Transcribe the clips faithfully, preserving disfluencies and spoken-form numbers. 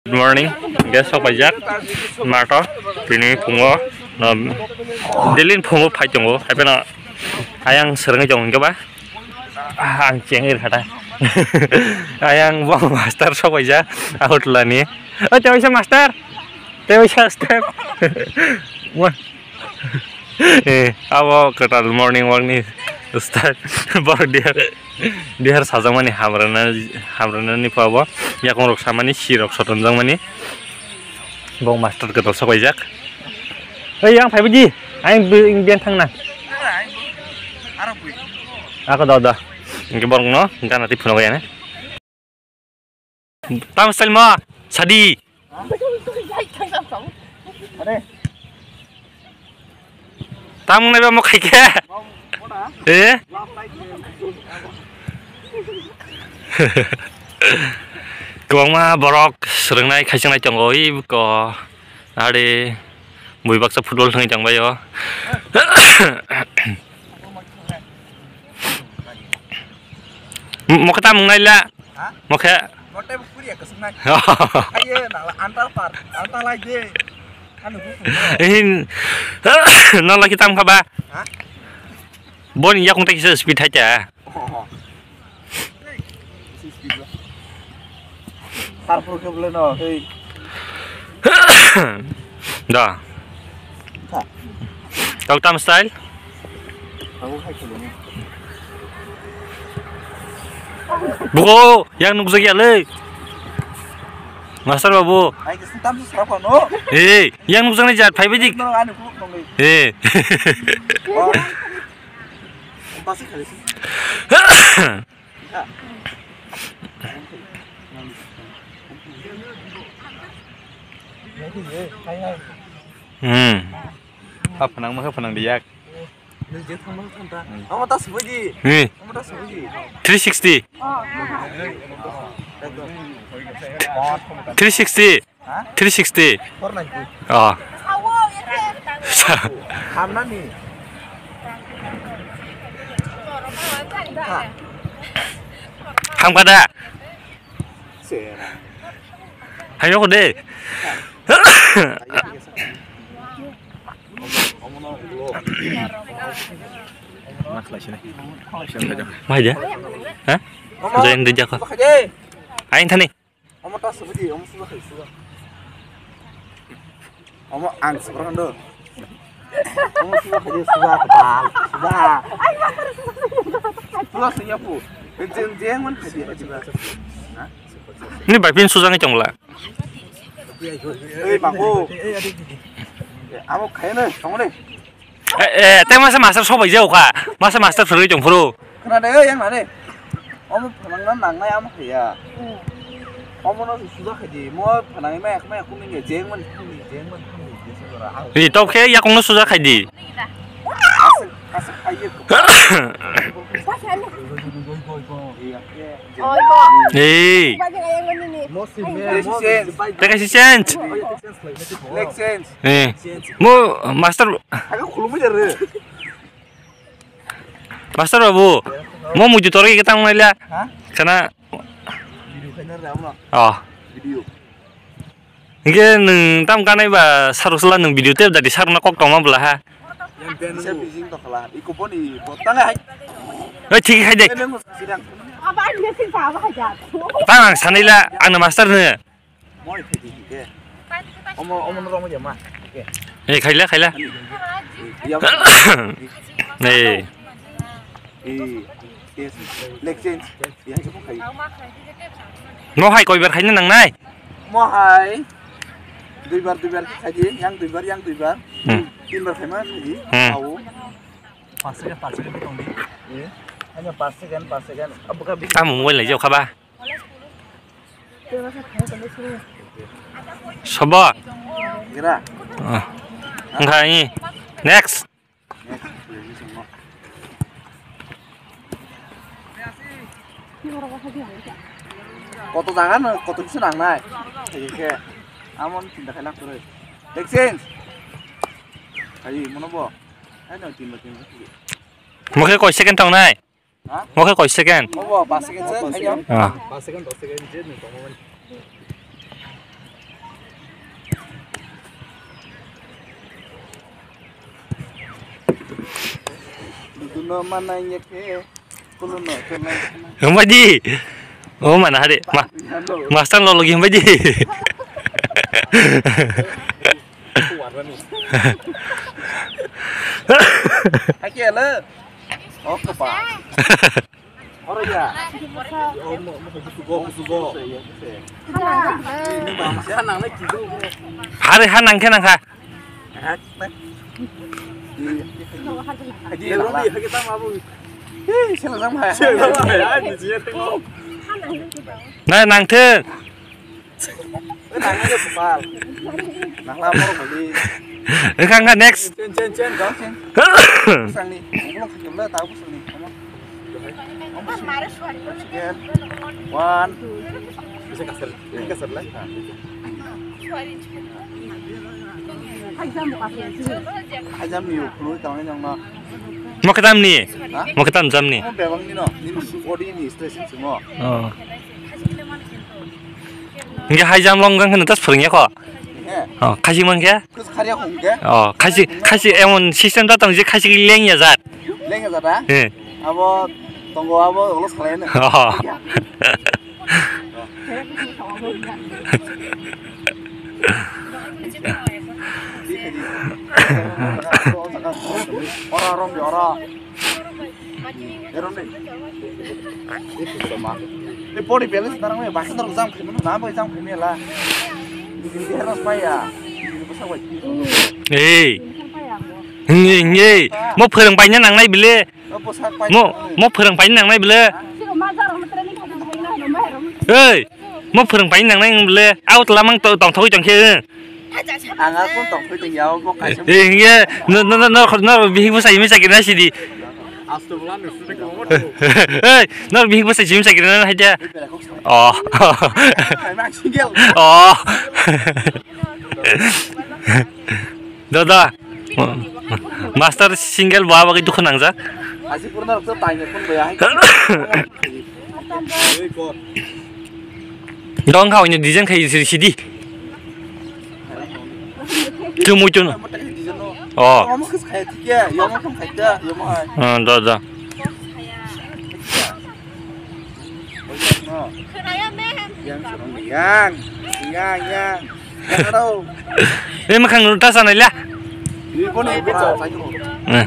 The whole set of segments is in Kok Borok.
Good morning, guys, sok paijak. Mato, tini phungo, um, daily phungo phai tongo, hai phano ayang swrwngwi tongo, hwnkhe ba? Ah, ang chengwi rwkha ta. Ayang bo master sok paijak, Agartala ni. O, tei waisa master, tei waisa step. Wah. Eh, abo kwtal morning walk ni start. Borok dihar, dihar sajakmani hamrana, hamranani pabo. Yakung rok samani si rok sotonjakmani. Bo master kwtal sok paijak. Oi, yang phaibaji. Ang bi-, biyan thangna. Ako da, da. Hwnkhe borok no gana tei phunuk ya na. Tam style ma sadi. Tam nai ba mo khai khe. Eh? Kwbangma borok swrwngnai khaichwngnai tongo, ui ko ari bui baksa football thwngwi tongbaio. Mo khe tam wngnai la. Ha? Mo khe. Mote puri ya kesung nai. Aye, nala antal par, antal aye. Anu bu. Ehin, nala kitam khaba. Ha? Boni yakung ta kisa speed hai ta. Oh. Sar pro ke bole no, hey. Da. Ha. Tau tam style. Aku hai kalo ni. Buko, yang nukjak ya le. Master babu. Hai, kesin tam sara no. Eh, yang nukjak ni jat phai bedik. No, anu ku nong. Eh. Oh. Pasti kali sih. Hmm. Apa nang mah apa nang diak? Amo ta sibui di. Ni. Amo ta sibui di. Three sixty. Three sixty. Ha? Three sixty. Four ninety. Oh. Hamnani. Ha. Hamkada. Sera. Hayo ko de. Mahaja? Ha? Join di jako. Aing thani. Omo ta subuji, omo suba khai suba. Omo ang suba kan do. Omo suba khai suba kepal. Suba. Suba sing yapu. Jeng jeng man khai suba. Ini bai pin sujang chongla. Ei, mangko. Amo khai na, chong le. Eh, eh, tei masa master sobai jao kha. Masa master phwrwi tong phuru. Khna de, yang na de. Omo phanang na nang na amo khaya. Omo no suja khai di. Mo phanang ma yak ma yak kumi nge jeng man kumi jeng man kumi jeng man kumi. Ri top khe yakung no suja khai di. Aswk, aswk khai ye. Ei. Teka si change. Leg change. Eh. Mo master. Aku khulumui jar re. Master babu, mo muitu torwi khe tamo naila. Ha? Khana. Video khaina re amo. Oh. Video. Hingke nwng tam kanai ba sarusla nwng video tep dadi saruna kok tongma bwla ha. Yang ben se bijing tokla. Iko boni botang hai. Oi thik khai de. Aba ni se sa ba ja. Tang ang sanaila ang master ne. Moi khaidi ke. Omo, omo no romo jama. Ke. Eh, khaila, khaila. Ani. Iya. Eh. Eh. Yes. Leg change. Iya, coba khai. No hai koi bar khaina nangnai? Mo hai. Dui bar, dui bar khaidi, yang dui bar, yang dui bar. Hmm. Tin bar khaima khaidi. Hmm. Au. Pas second, pas second tongdi. Eh. Hanya pas second, pas second. Abuka bi. Kamu mobile lai jauh kaba? Sobo. Gira. Ah. Enggak ini. Next. Koto jaga no, koto bisu nangnai. Theke khe. Amon tinta khailak kwrwi. Exchange. Ayi, mono bo. Ai no, tinta, tinta. Mokhe koi second tongnai? Ha? Mokhe koi second? Obo, pas second se, ayo. Ah. Pas second, dos second, je nwng tongmani. No mana ye ke, kulo no ke na. Hamba di. Oh, mana hari. Ma, master lo lagi hamba di. Hake le. Oh, kepa. Oro ya. Oh, mo, mo, busu go, busu go. Hari ha nang khe nang kha. Nai nang thung. Wngkha wngkha next. One. Haijam ni ukhului tangwi nangno. Mo khe tamni? Ha? Mo khe tam jamni? Mo bebak nino, nini body ni stress simo. Oh. Hingke haijam long gang hino tas phwrwngya kho. He. Oh, khasi man khe? Khus khariya khum khe? Oh, khasi, khasi emon system ta tong je khasi lengya jat. Lengya jat, ha? He. Abo tongo abo ulo salai no. Oh. Ora, rom, ora. Erom de. Ni pori balance narang me, baksa narang jam khaimano, na bai jam khaimela. Ni heras paya. Ni bwsa bai. Ei. Ngi, ngi. Mo phwrwng paina nangnai bile. Mo, mo phwrwng paina nangnai bile. Ei, mo phwrwng paina nangnai bile. Out lamang to tongthogwi tongkhe. Ang a kung tongthogwi tongya, bo kaisa. Eh, hinge, no, no, no, no, no, bihik bwsai misa kena sidi. Asto bwla no sudi ko mo. Ei, no bihik bwsai misa kena hai dia. Oh. Ai, ma single. Oh. Dada. Master single ba bagwi dukhu nangjak. Asi purna rok to taine phone baya hai. Dong kha oino design khai sidi. Chumui chun. Oh. Yomo khis khai thik ya, yomo kham khai da, yomo hai. Ah, da, da. Yang, yang, yang, yang. Eh, makhang ta sanai la. Ini pun ibu cok. Eh,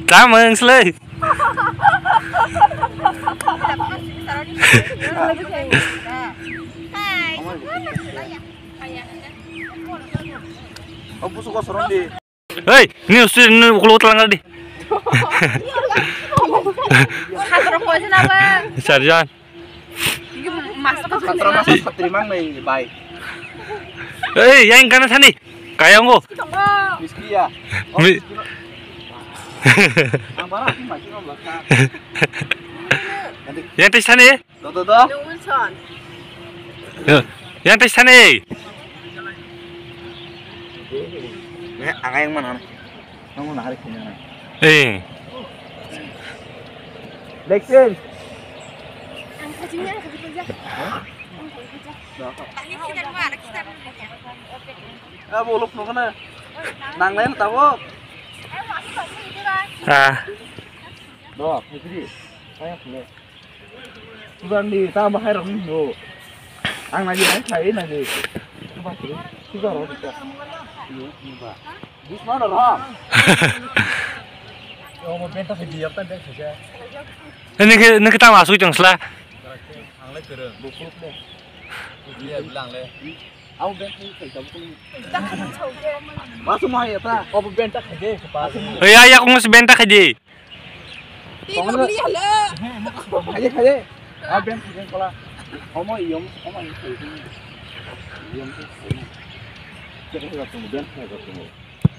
tamang selai. Oh, busuk kosong di. Hei, ni usti ni ukulo telang di. Satro poisa na ba? Sarjan. Satro masa satri mang nai bai. Hei, yang kana thani? Kaya ngo. Miski ya. Mi- Ang bara aku mati no belakang. Yang tis thani? Do, do, do. Nung Wilson. Yang tes thani. Ne, ang ayang mana? Nang mana hari kini na? Eh. Lexin. Ang kajingnya, ang kajingnya. Hah? Ang kajingnya. Tadi kita keluar, kita dulu ya. Ah, bolok no kana. Nang lain tabok. Ah. Do, putri. Ayang kene. Kurang di, tamo hai rok ni do. Ang nagi hai khai nagi. Coba tu, coba rok kita. Bisma rok. Yo, mo benta khai di, apa benta khai. Ini ke, ini kita masuk jeng sela. Ang le kereng. Bukuluk deh. Iya, bilang le. Abo beng khai khai tabuk. Masuk mah ya ta. Abo beng ta khai de. Ya, ya, kung si beng ta khai de. Tong le. Khai khai. Abo beng khai kola. Omo iyom, omo iyom khai. Iyom khai. Cek khai tabuk beng khai tabuk.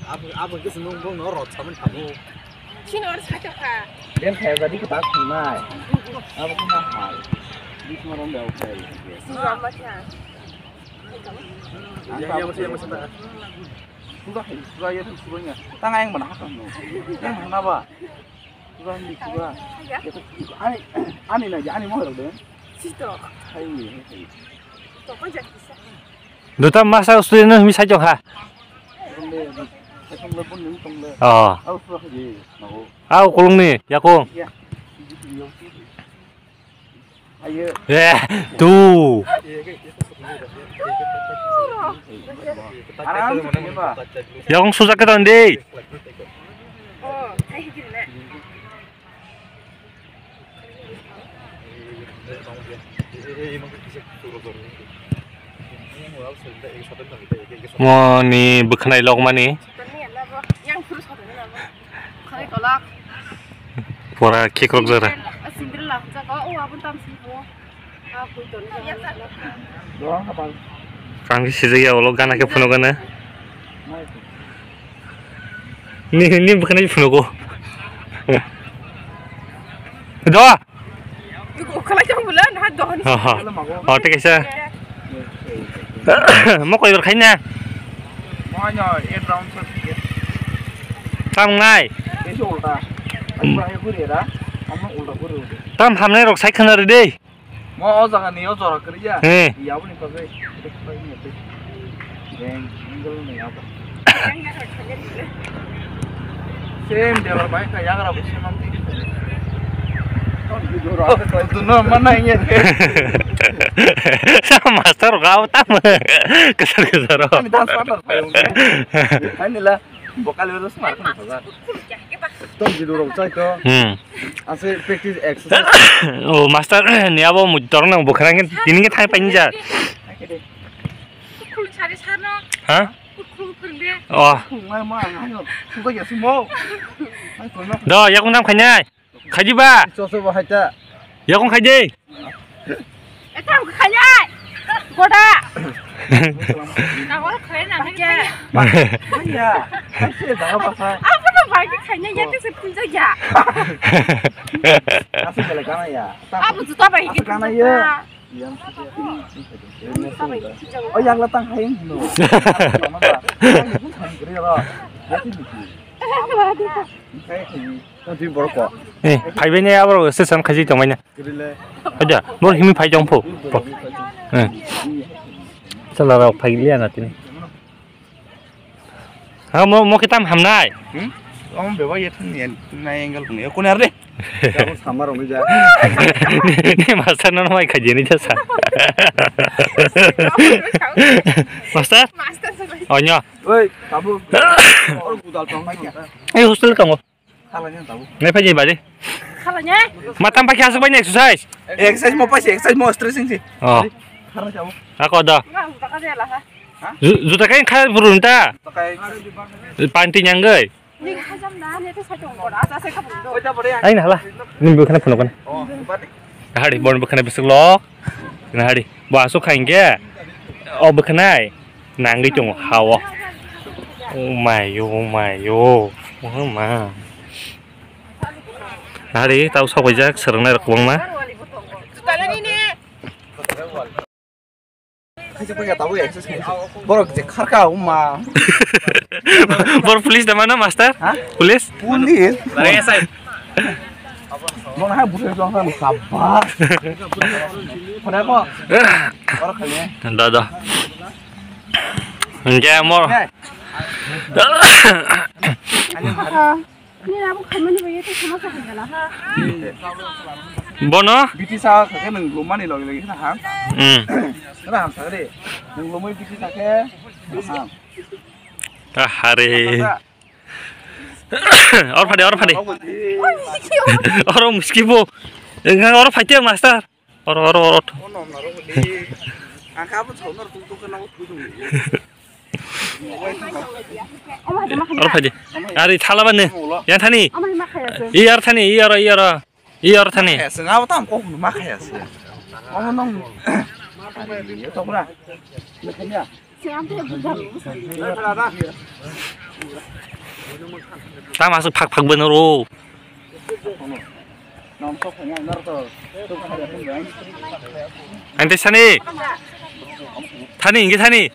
Abo, abo khe chwng bongno rot samani thago. Chini oro sakha. Ben khe jadi kebak thangnai. Abo khe ma hai. Bisma rom dau khai. Sura ma kha. Yang, yang mesti, yang mesti tak. Sura hai, sura ya, sura nya. Tang ayang mana hakam no. Yang mana ba? Sura ni sura. Ani, ani na, ani mau rok deh. Sito. Hai ni. To ko jak kisa. Duta masa student no mi sajok ha. Oh. Au, kolongni, yakung. Eh, tu. Yakung sujak ke tong di. Moni bwkhanai lokmani. Pora khikrok jora. Kang khe sijak ya ulo gana khe phunuk gana. Ni, ni bwkhanai phunuk o. Do. Ha, ha. O, tei kaisa. Mo koi bar khaina. Tam nai. Tam hamnai rok sai khana ri dei. Mo o jaga ni o jora kwrwi ya. He. Yaboni bagwi. Beng, angle ni yaba. Same dealer bai ka yagra bo same am. Duno mana ye. Master ga tam. Kesar kesar. Ani dance partner pai. Ani la. Bokal yo dos mar kan saja. Tom jidu rok chai to. Hmm. Ase practice exercise. O master ni abo mui torong nang bwkhanang tini khe thai paini ja. Khul sari sano. Ha? Khul khul de. Oh. Mai ma ang ano. Khul ya simo. Mai khul no. Do yakung nam khainai. Khaidi ba? Choso bo haita. Yakung khaidi. Eta khainai. Goda. Nangol khainai nang khainai. Manya. Aise daga basa. Apa no bagi khainai ya te se punja ya. Asu kala kana ya. Apa juta bagi kana ya. Oh, yang latang hai no. Yang pun kan kiri lah. Jadi ni. Kayak ni. Twi borok ko. Eh, phaibai ne abo se san khaji tongmai na. Aja, bor himi phai tong pho. Eh. Sala rok phai liya na tini. Ha mo mo kitam hamnai. Hmm? Om beba ye thun yen na angle kuni. Kuni arde. Samar rok ni ja. Ni master no mai khaji ni jasa. Master? Master. Oh nya. Oi, tabu. Or gudal tong mai. Eh hostel tongo. Nai phai bari. Khalanya. Matam pakhe asuk bai exercise. Exercise mo paise, exercise mo stretching si. Oh. Khalanya jabo. Ako da. Nga juta ka jela ha. Ju- Juta kai khai burun ta. Takai. Panti nyanggai. Ni khajam na ne to sa tong ko asa se ka bundo. Oi ta bari. Ai na hala. Nim bu khana phano kan. Oh, bari. Hari bon bwkhanai bwswk lok. Hari bo aswk kha hinkhe o bwkhanai nangwi tongo ha-o. O mai o, o mai o. O ma. Hari tau sok paijak swrwngnai rok kwbangma. Borok je kharka uma. Bor police da mano master? Ha? Police? Police. Mona ha busa jong san sabba. Pada ko. Borok khali. Da da. Hingke mo. Ani ha. Ni abo khaimani bai to sama sa khala ha. Bono? Biti sa khe nang lumani logi logi na ha. Hmm. Na ha sa de. Nang lumai biti sa khe. Ha. Ahare. Or phade, or phade. Or muski bo. Engang or phaite master. Oro, oro, oro. Ono naro ni. Angka bo chau naro tuk tuk na tuk tuk. Oro phaidi. Ari thala bani. Yang thani. I ar thani, i ar, i ar. I ar thani. Sing abo tam kok ma khaya se. Amo nong. Yo to bra. Tam aswk phak phak bwno ro. Ang tei sani. Thani, hingke thani.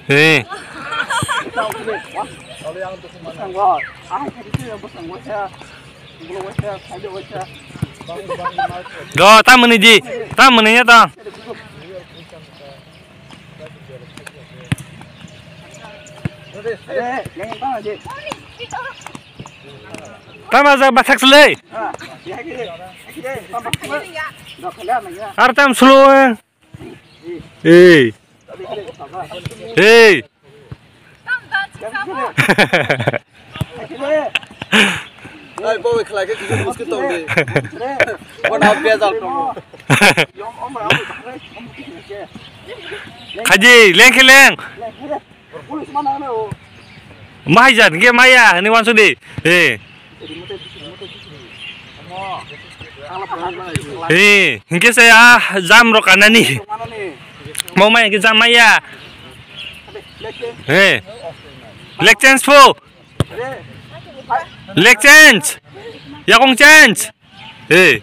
He. Do, ta mani di, ta mani ya ta. Tama jak bathak sele. Ar tam slow. Ei. Ei. Ai, bo khlai khe kisa muskil tong di. Bo na bejal tongo. Khaji, leng khe leng. Mahai jat hingke maya hwnwi uansuk di. He. He, hingke se a jam rok kanani. Mo maya hingke jam maya. He. Leg change po. Leg change. Yakung change. He.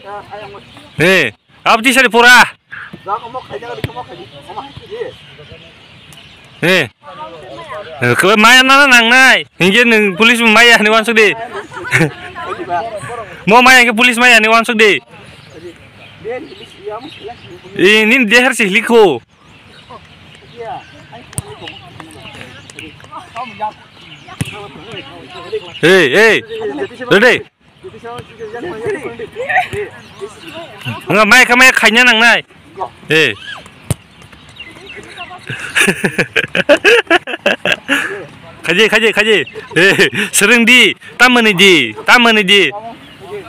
He. Abdi sari pura. Eh. Eh, kebe maya nana nangnai. Hingke nwng police maya ni wansuk di. Mo maya hingke police maya ni wansuk di. Eh, nini deher si hliko. Hey, hey. Ready? Nga mai ka mai khaina nangnai. Eh. Khaji, khaji, khaji. Eh, sereng di, tamani di, tamani di.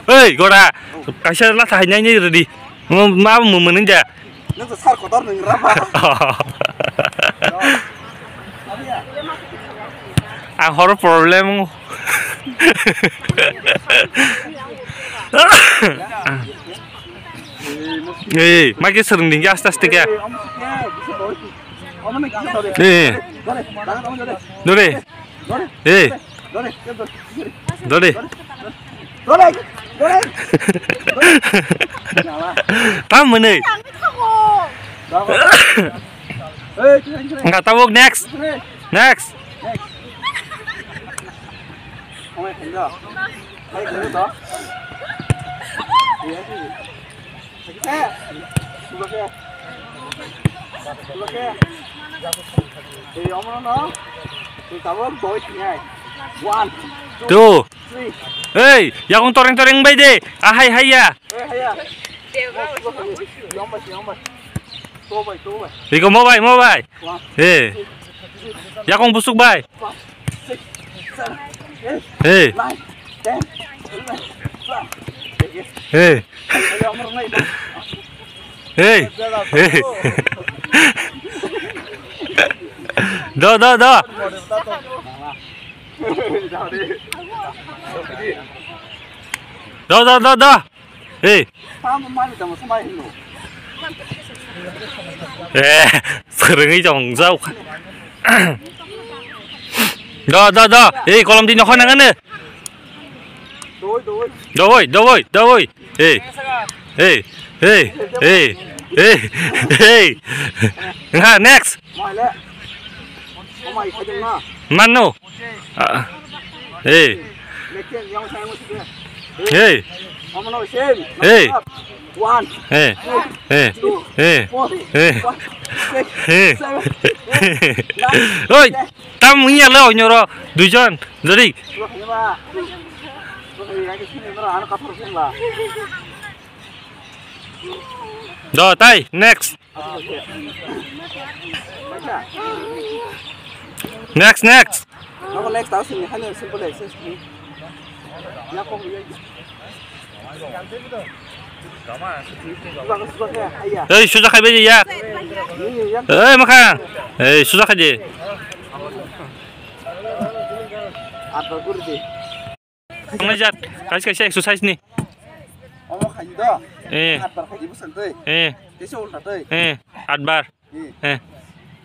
Oi, gora. Kaisa latha hainai ni ready. Ma mumuni ja. Nang sar kotor nang raba. Ang horo problem. Eh, magi sereng dingke aste aste ke. Eh. Dore. Eh. Dore. Dore. Tam mene. Enggak tahu next. Next. One, two. Hey, yakung toreng toreng bai de. Ahai hai ya. Iko mo bai, mo bai. Hey. Yakung busuk bai. Hey. Hey. Hey. Hey. Do, do, do. Do, do, do, do. Hey. Eh, serengwi jong jau. Do, do, do. Hey, kolom di nokho nangane. Dawai, dawai, dawai. Hey. Hey. Hey. Hey. Hey. Hey. Nga next. Mano. Ah. Hey. Hey. Hey. Hey. Hey. Hey. Hey. Oi, tam iya le onyoro duijon. Jadi. Do, tai, next. Next, next. Hey, suja khai bai ya. Hey, makha. Hey, suja khai je. Tongnai jat, kaisa kaisa exercise ni. Omo khaidi do. Eh. Atbar khaidi bwswk twi. Eh. Tesa ulta twi. Eh, atbar. Eh. Eh.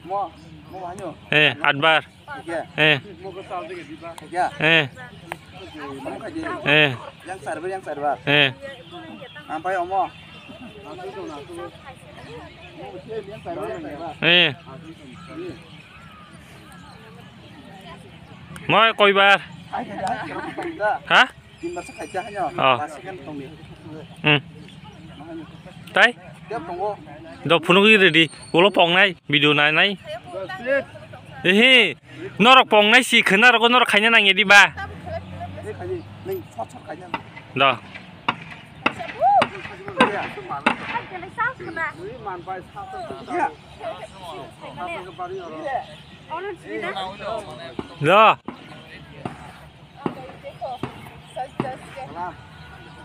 Mo, mo hanyo. Eh, atbar. Khaikya. Eh. Khaikya. Eh. Omo khaidi. Eh. Yang sarbar, yang sarbar. Eh. Ampai omo. Yang sarbar, yang sarbar. Eh. Moi koibar? Ha? Oh. Hmm. Tai? Do phunugwi ready. Ulo pongnai, video nainai. Ehe, norok pongnai si khwna rogo norok khaina nangya di ba? Do. Do.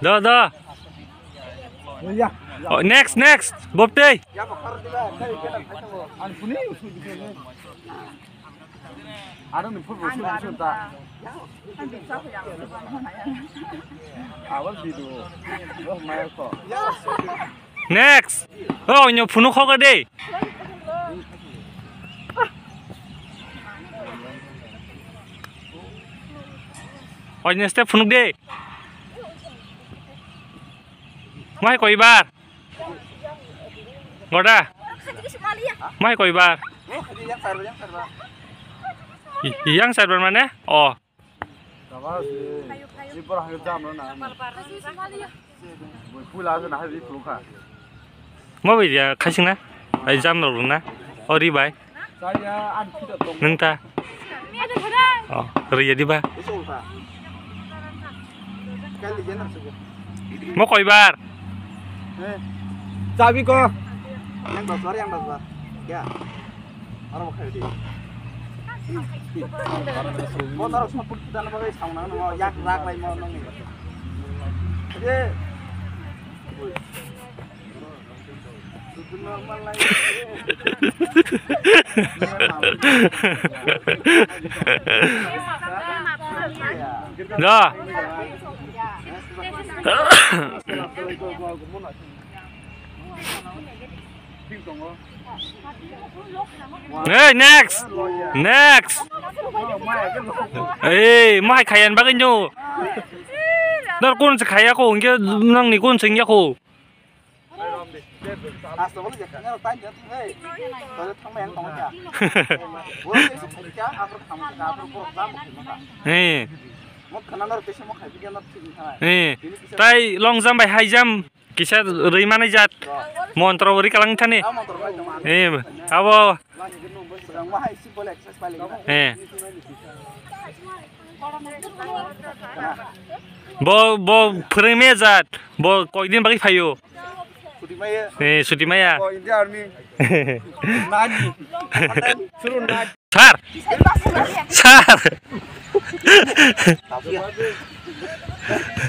Do, do. Oh, next, next. Bobtei. Aro ni football sung sung ta. Awal video. Wah, main kok. Next. Oh, nyo phunuk khoka de. Oh, nyo step phunuk de. Mai koi bar. Goda. Mai koi bar. Yang side bar mane? Oh. Mo bai ya khaising na? Ai jam rok na. Ori bai. Nung ta. Oh, ri ya di ba. Mo koi bar. Chabi ko. Yang dosbar, yang dosbar. Ya. Aro khai di. Mo norok sma put dan bagai sauna no yak rak lai mo nang ni. Ye. Normal lai. Da. Hey, next! Next! Hey, mo hai khayan bagwi nyo. Nor kun se khaya ko, hingke nang ni kun se ya ko. Hey. Hey. Tai long jump bai high jump. Kisa rwi manai jat. Montro rwi kalang thani. Eh, abo. Eh. Bo, bo phwrwngmaya jat. Bo koidin bagwi phaio. Eh, sutimaya. Sir! Sir!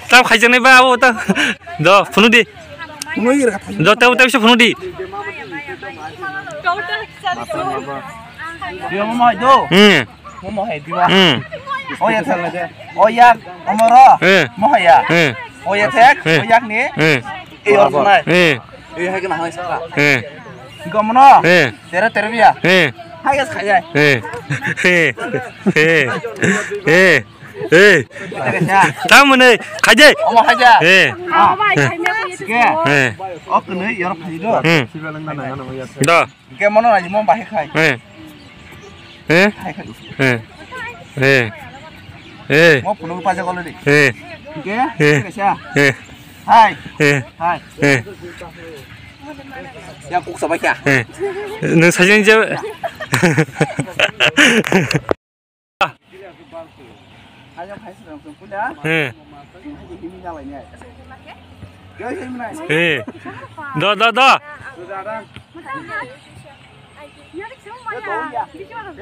Tam khaijaknai ba abo tam. Do, phunuk di. Do, tei, tei, phunuk di. Dia mama itu. Hmm. Mama hai dia. Hmm. Oh ya, salah dia. Oh ya, omoro. Eh. Mama ya. Eh. Oh ya, tek. Eh. Oh ya ni. Eh. Eh, orang mana? Eh. Eh, hai kena hai saka. Eh. Gomno. Eh. Tera tera biya. Eh. Hai gas khaya. Eh. Eh. Eh. Eh. Eh. Tamune khaje. Omo khaja. Eh. Ah. Ke. Eh. Ok, ne, yor khaji do. Hmm. Do. Ke mono na mo bahai khai. Eh. Eh. Hai khai. Eh. Eh. Eh. Mo puno pa jago le. Eh. Ke. Eh. Ke sa. Eh. Hai. Eh. Hai. Eh. Ya kuk sabai kya. Eh. Nung sajeng je. Eh. Eh. Do, do, do.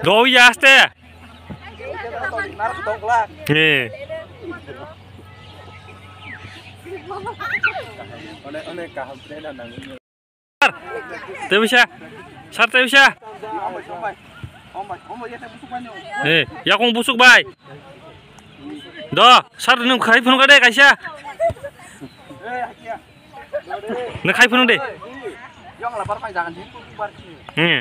Do ya aste. Eh. Sir, tei bisa. Sir, tei bisa. Eh, yakung busuk bai. Do, sir, nung khai phunuk de kaisa. Nung khai phunuk de. Hmm.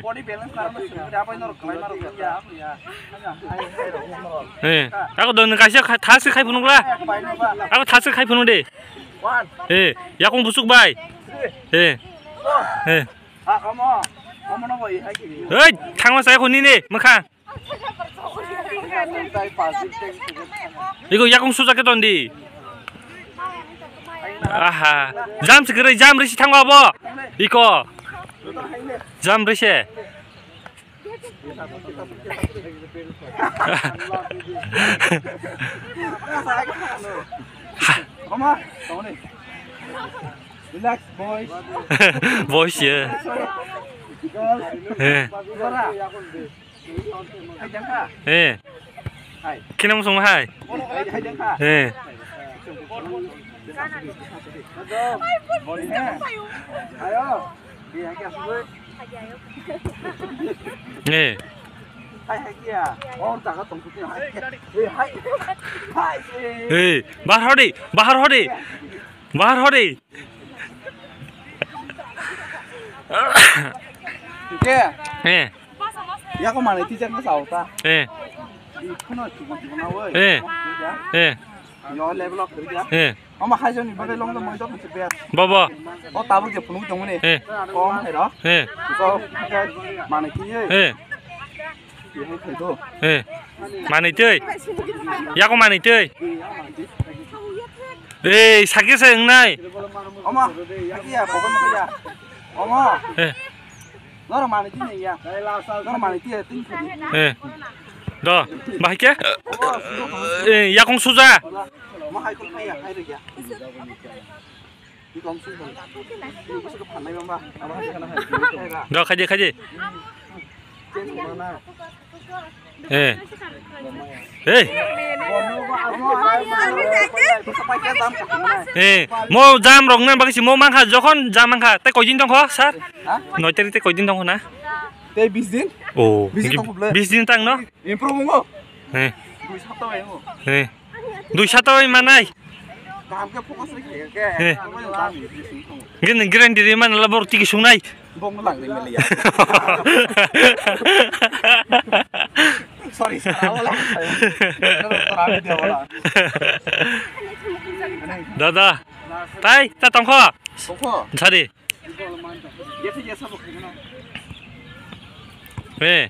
Eh, ako do nung kaisa khai, thasi khai phunuk la. Ako thasi khai phunuk de. Eh, yakung busuk bai. Eh. Eh. Hei, thangma sai khuni ni, mokha. Iko yakung suja ke tondi. Aha. Jam sikere, jam risi thangma bo. Iko. Jam risi. Mama, tongni. Relax, boys. Boys, yeah. Girls. Eh. Bara. Hai jangka. Eh. Hai. Kina musung hai. Hai, hai jangka. Eh. Ayo. Eh. Hai, hai, kia. Oh, jaga tong puti hai. Eh, hai. Hai. Eh, bahar hodi, bahar hodi. Bahar hodi. Ke. Eh. Yako mane ti jak na sao ta. Eh. Kuno chukon chukon na woi. Eh. Eh. Yo level up kerja. Eh. Ama hai joni bagai long long jok se be. Bobo. O tabuk je phunuk tong mani. Eh. Kom hai ro. Eh. So mane ki ye. Eh. Ye hai khai do. Eh. Mane tei. Yako mane tei. Eh, sakhe se wngnai. Ama, ya, pokok ya. Ama. Eh. Noro mane ti ya. Noro mane ti ya tin khai. Eh. Do, bahai ke? Eh, yakung suja. Ma hai kol khai ya, khai ya. Di kong su. Ini bisa ke panai mama. Ama hai kana hai. Do, khaje, khaje. Eh. Eh. Eh, mo jam rok na bagwi si mo mangkha, jokhon jam mangkha, tei koidin tongkho, sir? Ha? Noi tarik tei koidin tongkho na? Tei bis din? Oh, bis din tongkho ble. Bis din tang no? Improve mo? Eh. Dui sapta bai mo. Eh. Dui sapta bai manai. Kaham khe focus ri khe khe. Eh. Ang bai jam ni bis din tong. Gini guarantee ri man la bor tiki sungnai. Bong lang ri meliya. Sorry, sir. Awala. Dada. Tai, ta tongkho. Tongkho. Sari. Yes, yes, sabo. Eh.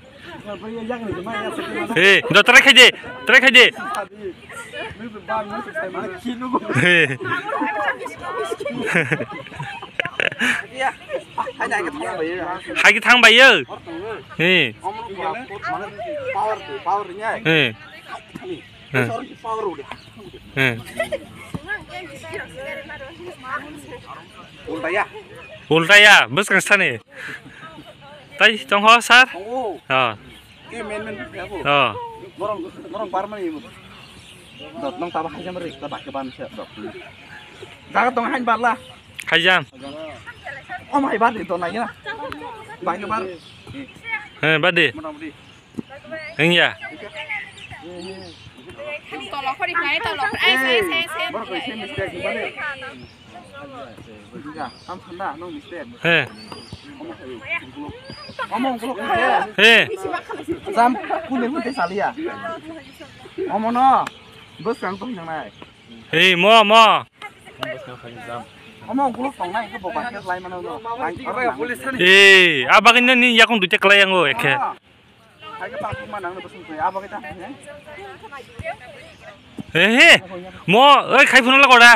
Eh, do try khaide, try khaide. Hai khe thang bai yo. Hai khe thang bai yo. Eh. Power, power nya. Eh. Eh. Eh. Ulta ya. Ulta ya, bwskang sani. Tai tongho sir? Tongo. Oh. Ke men men ya ko. Oh. Norong, norong bar mani. Dot nong taba hajam ri, taba ke ban se dot. Jaga tong hain bar la. Hajam. O mai bar di to na ya. Bai ke bar. Eh, bar di. Motamoti. Wngya. Tolo khori khlai, tolo khori. Ai, sai, sai, sai. Borok koi se mistake ni bade. Wngya, tam sanda, no mistake. He. Omo khayo, ungkuluk. Omo ungkuluk khayo. He. Jam, kune kune saliya. Omo no, bus kang tong nang nai. He, mo, mo. Omo ungkuluk tong nai, ke bo ba khe lai mano no. Bai, bai, bai. He, abagin ni yakung duite klai yango ekhe. Ah. He he. Mo, oi khai phunukla koda.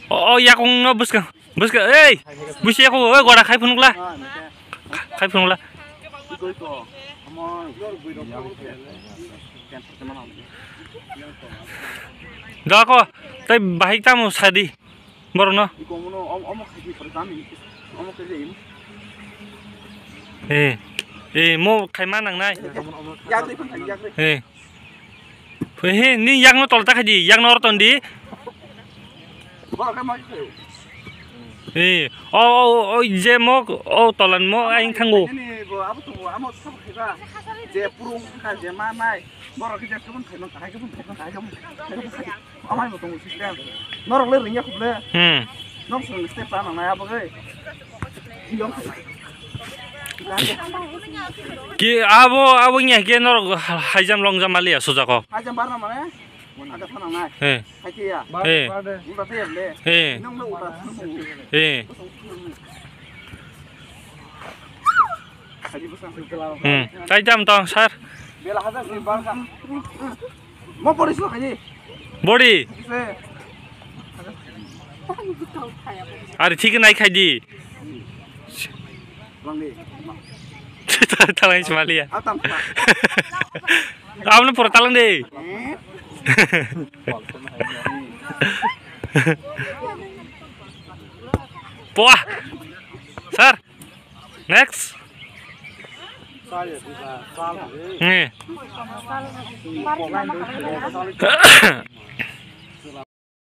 O, o yakung no bwskang. Bwskang, ei. Busi yakung, oi koda khai phunukla. Khai phunukla. Dako, tai bahai tamo sadi. Borokno. Iko omono, om-, omo khaidi pore kami. Omo khaidi. Eh. Eh, mo khaima nangnai. Yak de phun yak de. Eh. He, he, ni yakno tolta khaidi, yakno orton di. Borok khe ma khayo. Eh, o, o, o, je mo, o tolan mo aing thango. Ini bo abo tongo, amo sabo khaiba. Je purung kha je ma nai. Borok khe je kebun khaima, kahai kebun khaima, kahai kebun khaima. Amai bo tongo system. Norok le ringya khuble. Hmm. Nok song step ta nang nai abo ge. Ki abo, abo nya ke norok hajam longjam maliya sujako. Hajam barna mane? Aga sana nai. He. Haikiya. He. Uda te le. He. Nong le uda. He. Hmm. Tai jam tong, sir. Bela hajar se barka. Mo pori so khaji. Bori. Se. Ari thik nai khai di. Talang si maliya. Abno pura talang de. Poa. Sir. Next. Ni.